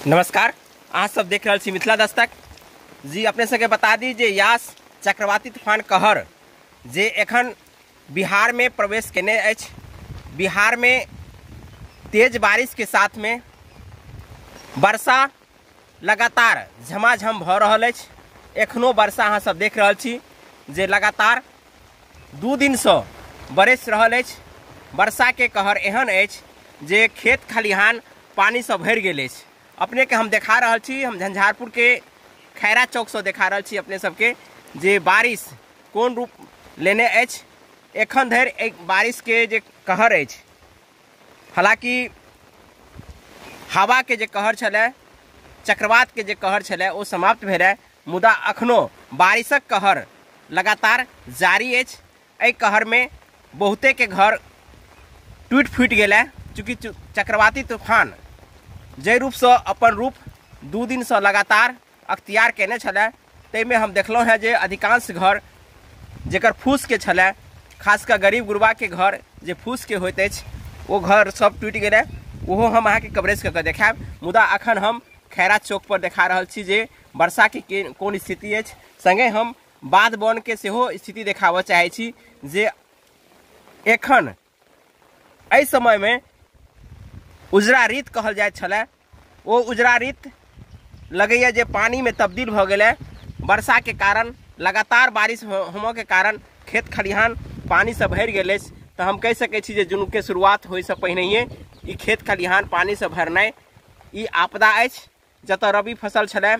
नमस्कार, अहाँ सब देख रहल छी मिथिला दस्तक जी। अपने सबके बता दी जे यास चक्रवाती तूफान कहर जे एखन बिहार में प्रवेश केने अछि। बिहार में तेज बारिश के साथ में वर्षा लगातार झमाझम भऽ रहल अछि। एखनो वर्षा अहाँ सब देख रहल छी जे लगातार 2 दिनसँ बरसि रहल अछि। वर्षा के कहर एहन अछि जे खेत खलिहान पानिसँ भरि गेल अछि। अपने के हम देखा रहल छी, हम झंझारपुर के खैरा चौक से देखा रहल छी अपने सबके जे बारिश कोन रूप लेने अछि। एखन धरि एक बारिश के जे कहर अछि, हालांकि हवा के जे कहर छलै, चक्रवात के जे कहर छलै ओ समाप्त भेलै, मुदा अखनो बारिशक कहर लगातार जारी अछि। एहि कहर में बहुते के घर टूटि फूटि गेलै। चूँकि चक्रवाती तूफान जाहि रूपसँ अपन रूप 2 दिनसँ लगातार अख्तियार केने छलै, ताहिमे हम देखलहुँ हेँ जे अधिकांश घर जकर फूसके छलै, खास कऽ गरीब गुरबाके घर जे फूसके होइत अछि, ओ घर सब टूटि गेलै। ओहो हम अहाँके कवरेज कऽ के देखायब। मुदा अखन हम खैरा चौक पर देखा रहल छी जे वर्षाके कोन स्थिति अछि। सङ्गे हम बाध बनके सेहो स्थिति देखाबऽ चाहै छी जे एखन एहि समयमे उजरा रीत कहल जाइत छलै, ओ उजरा रीत लगैए जे पानिमे तब्दील भऽ गेलै। वर्षाके कारण, लगातार बारिश होमऽके कारण खेत खलिहान पानिसँ भरि गेल अछि। तऽ हम कहि सकै छी जे जूनके शुरुआत होइसँ पहिनहिए ई खेत खलिहान पानिसँ भरनाइ ई आपदा अछि। जतऽ रबी फसल छलै,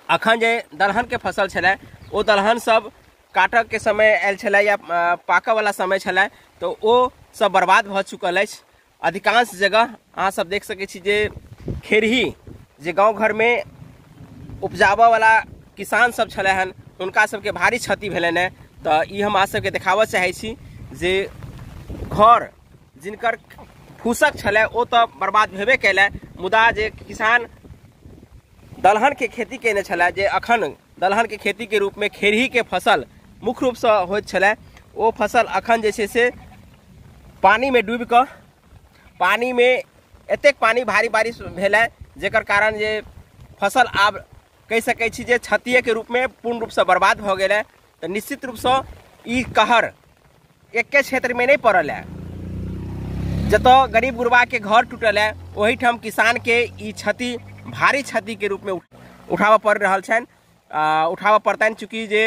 अखन जे दलहनके फसल छलै, ओ दलहन सब काटऽके समय आयल छलै या पाकऽवला समय छलै, तऽ ओ सब बर्बाद भऽ चुकल अछि। अधिकांश जगह अहाँ सब देख सकै छी जे खेरही जे गाँव घरमे उपजाबऽवला किसान सब छलै हन, हुनका सबके भारी क्षति भेलनि हँ। तऽ ई हम अहाँ सबके देखाबऽ चाहै छी जे घर जिनकर फूसक छलै ओ तऽ बर्बाद भेबे केलै, मुदा जे किसान दलहनके खेती केने छलै, जे अखन दलहनके खेतीके रूपमे खेरहीके फसल मुख्य रूपसँ होइत छलै, ओ फसल अखन जे छै से पानिमे डूबिकऽ, पानिमे एतेक पानि भारी बारिश भेलै जकर कारण जे फसल आब कहि सकै छी जे क्षतिएके रूपमे पूर्ण रूपसँ बर्बाद भऽ गेलै। तऽ निश्चित रूपसँ ई कहर एके क्षेत्रमे नहि पड़ल है। जतऽ गरीब गुरबाके घर टूटल है ओहिठाम किसानके ई क्षति भारी क्षतिके रूपमे उठाबऽ पड़ि रहल छनि, उठाबऽ पड़तनि। चूँकि जे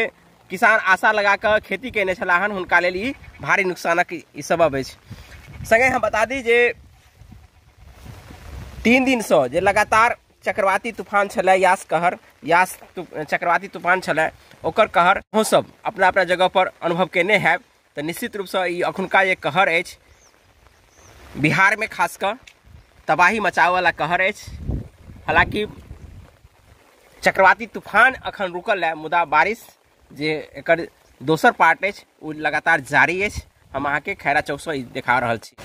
किसान आशा लगा कऽ खेती केने छलाह हन, हुनका लेल ई भारी नुकसानक ई सबब अछि। सङ्गे हम बता दी जे 3 दिनसँ जे लगातार चक्रवाती तूफान छलै, यास कहर, यास चक्रवाती तूफान छलै, ओकर कहर अहूँ सब अपना अपना जगह पर अनुभव केने हैब। तऽ निश्चित रूपसँ ई अखुनका जे कहर अछि बिहारमे खास कऽ तबाही मचाबऽवला कहर अछि। हालाँकि चक्रवाती तूफान अखन रुकल है, मुदा बारिश जे एकर दोसर पार्ट अछि ओ लगातार जारी अछि। हम अहाँके खैरा चौकसँ ई देखा रहल छी।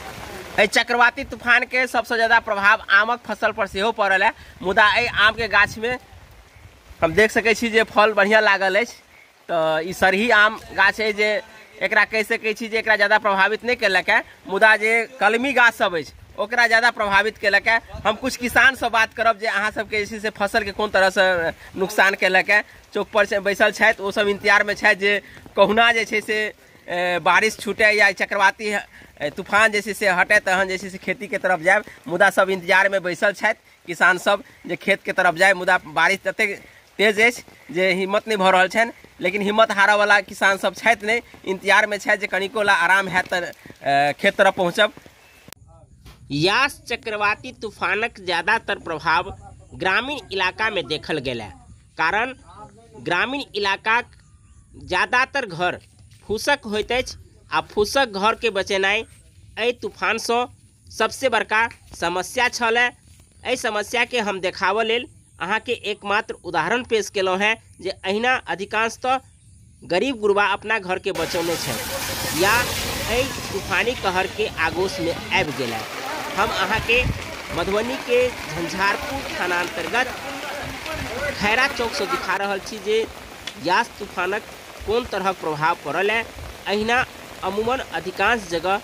एहि चक्रवाती तूफानके सबसँ ज्यादा प्रभाव आमक फसल पर सेहो पड़ल है। मुदा एहि आमके गाछमे हम देख सकै छी जे फल बढ़िआँ लागल अछि। तऽ ई सरही आम गाछ अछि जे एकरा कहि सकै छी जे एकरा ज्यादा प्रभावित नहि केलक है, मुदा जे कलमी गाछ सब अछि ओकरा ज्यादा प्रभावित केलक है। हम कुछ किसानसँ बात करब जे अहाँ सबके जे छै से फसलके कोन तरहसँ नुकसान केलक है। चौक पर से बैसल छथि, ओ सब इंतजारमे छथि जे कहुना जे छै से बारिश छूटै या चक्रवाती तूफान जे छै से हटै तहन जे छै से खेतीके तरफ जायब। मुदा सब इंतजारमे बैसल छथि किसान सब जे खेतके तरफ जाय, मुदा बारिश ततेक तेज अछि जे हिम्मत नहि भऽ रहल छनि। लेकिन हिम्मत हारऽवला किसान सब छथि नहि, इंतजारमे छथि जे कनिको ला आराम हैत तऽ खेत तरफ पहुँचब। यास चक्रवाती तूफानक ज्यादातर प्रभाव ग्रामीण इलाकामे देखल गेल है, कारण ग्रामीण इलाकाक ज्यादातर घर फूसक होइत अछि आ फूसक घरके बचेनाइ एहि तूफानसँ सबसे बड़का समस्या छल है। एहि समस्याके हम देखाबऽ लेल अहाँके एकमात्र उदाहरण पेश केलहुँ हेँ जे अहिना अधिकांशतः गरीब गुरबा अपना घरके बचौने छथि या एहि तूफानी कहरके आगोशमे आबि गेल है। हम अहाँके मधुबनीके झंझारपुर थाना अंतर्गत खैरा चौकसँ दिखा रहल छी जे यास तूफानक कोन तरहक प्रभाव पड़ल है। अहिना अमूमन अधिकांश जगह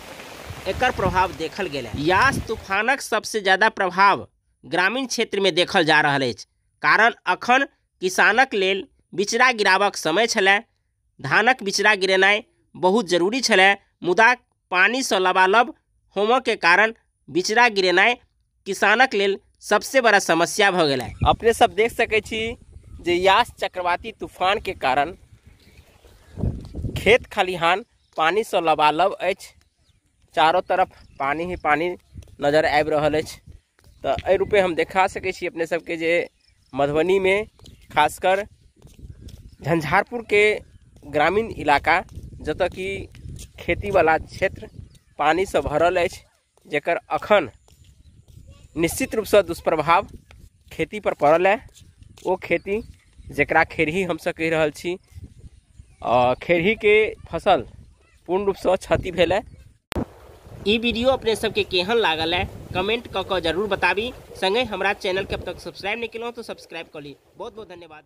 एकर प्रभाव देखल गेल है। यास तूफानक सबसे ज़्यादा प्रभाव ग्रामीण क्षेत्रमे देखल जा रहल अछि। कारण अखन किसानक लेल बिचरा गिराबक समय छलै, धानक बिचरा गिरेनाइ बहुत जरूरी छलै, मुदा पानिसँ लबालब होमऽके कारण बिचरा गिरेनाइ किसानक लेल सबसे बड़ा समस्या भऽ गेलै। अपने सब देख सकै छी जे यास चक्रवाती तूफान के कारण खेत खलिहान पानिसँ लबालब अछि। चारों तरफ पानी ही पानी नजर आबि रहल अछि। तऽ एहि रूपे हम देखा सकै छी अपने सबके जे मधुबनीमे खासकर झंझारपुर के ग्रामीण इलाका जतऽ कि खेतीवला क्षेत्र पानिसँ भरल अछि, जकर अखन निश्चित रूपसँ दुष्प्रभाव खेती पर पड़ल है। ओ खेती जकरा खेरही हमसब कहि रहल छी, खेरहीके फसल पूर्ण रूपसँ क्षति भेल है। ई वीडियो अपने सबके केहन लागल है कमेंट कऽ कऽ जरूर बताबी। संगे हमरा चैनल के अब तक सब्सक्राइब नहीं केलहुँ तो सब्सक्राइब कर ली। बहुत बहुत धन्यवाद।